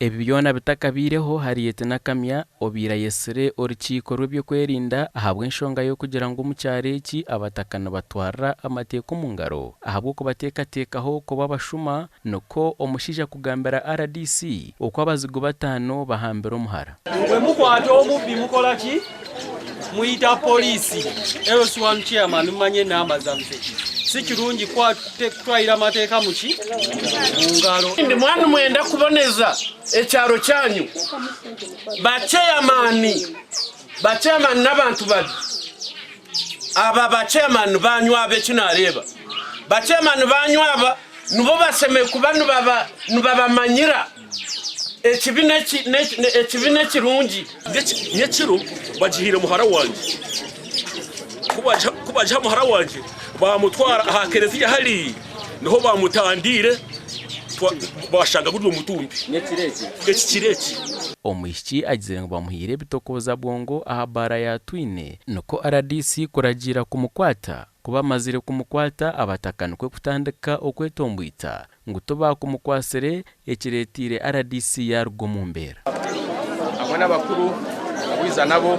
Ebi byona bitakabaireho, Harriet Nakamya obaire ayetsire orukiiko rw'ebyokwerinda ahabw'enshonga y'okugira ngu omu kyaro eki abataka nibatwarira amateeka omu ngaro ahabw'okubateekateekaho kuba abashuma nikwo omushaija kugambira rdc oku abazigu bataano bahambire omuhara. Bwe mukwata omubbi mukola ki? Muyita poliisi. LC1 Chairman mumanye enamba zaffe. Si kirungi kutwalira amateeka mu ki? Mu ngalo. Mwaba nimwenda kuboneza ekyaro kyanyu, ba ceyamaani, ba ceyamaani n'abantu babi. Aba ba ceyamaani banyu aba eki naareeba, ba ceyamaani banyu aba nibo bashemereire kuba nibabamanyira ekibi ekibi n'ekirungi. Nyekiro bagihaire muhara wangye. Ku bagiha muhara wangye baamutwara aha kereziya hariya niho baamutandiire baashanga guri omutumbi. Eki kiro eki. Omwishiki agizire ngu bamuhaire ebitokooza bwongo aha baara ya Twine nikwo rdc kuragiira kumukwata. Ku bamazire kumukwata abataka nikwo kutandika okwetomboita ngu tibakumukwasire ekireteire rdc yaruga omu mbeera. Hamwe n'abakuru abu nabo.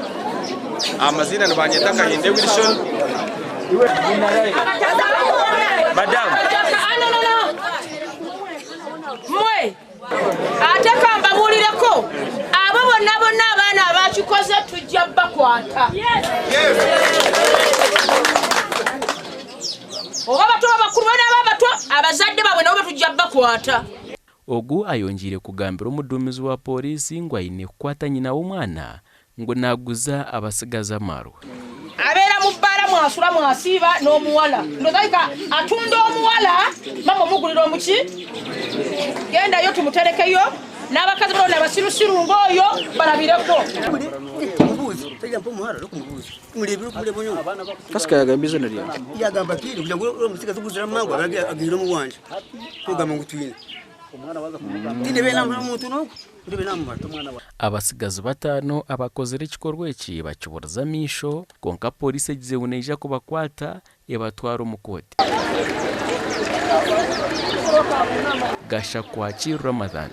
Amaziina nibanyeta Kahinde Wilson. Madam. Mwe ate kambabuulireko abo bonna bonna abaana abakikoze tujja bakwata oba bato abakulu bona aba abato abazadde baabwe nabo tujja bakwata. Ogu ayongyeire kugambira omuduumizi wa pooriisi ngu aine kukwata nyina w'omwana ngu naaguza abatsigazi amaarwa. Abeera mu bbaala mwasula mwasiiba n'omuwala ndozalika atunda omuwala mama omugulira omuki gendayo tumuterekeyo n'abakazi bona abasirusiru ng'oyo balabireko. Kasika yagamba izina ryange. Yagamba ati kugira ngu omutsigazi oguzire amangu abe agaire omu wangye kugamba ngu twine tinde bene omuntu n'ogu tinde bene amumara. Abatsigazi bataano abakozire ekikorwa eki bakiburize amaisho kwonka pooriisi egizire ngu neija kubakwata ebatware omu kooti. Gashakwaki Ramadhan.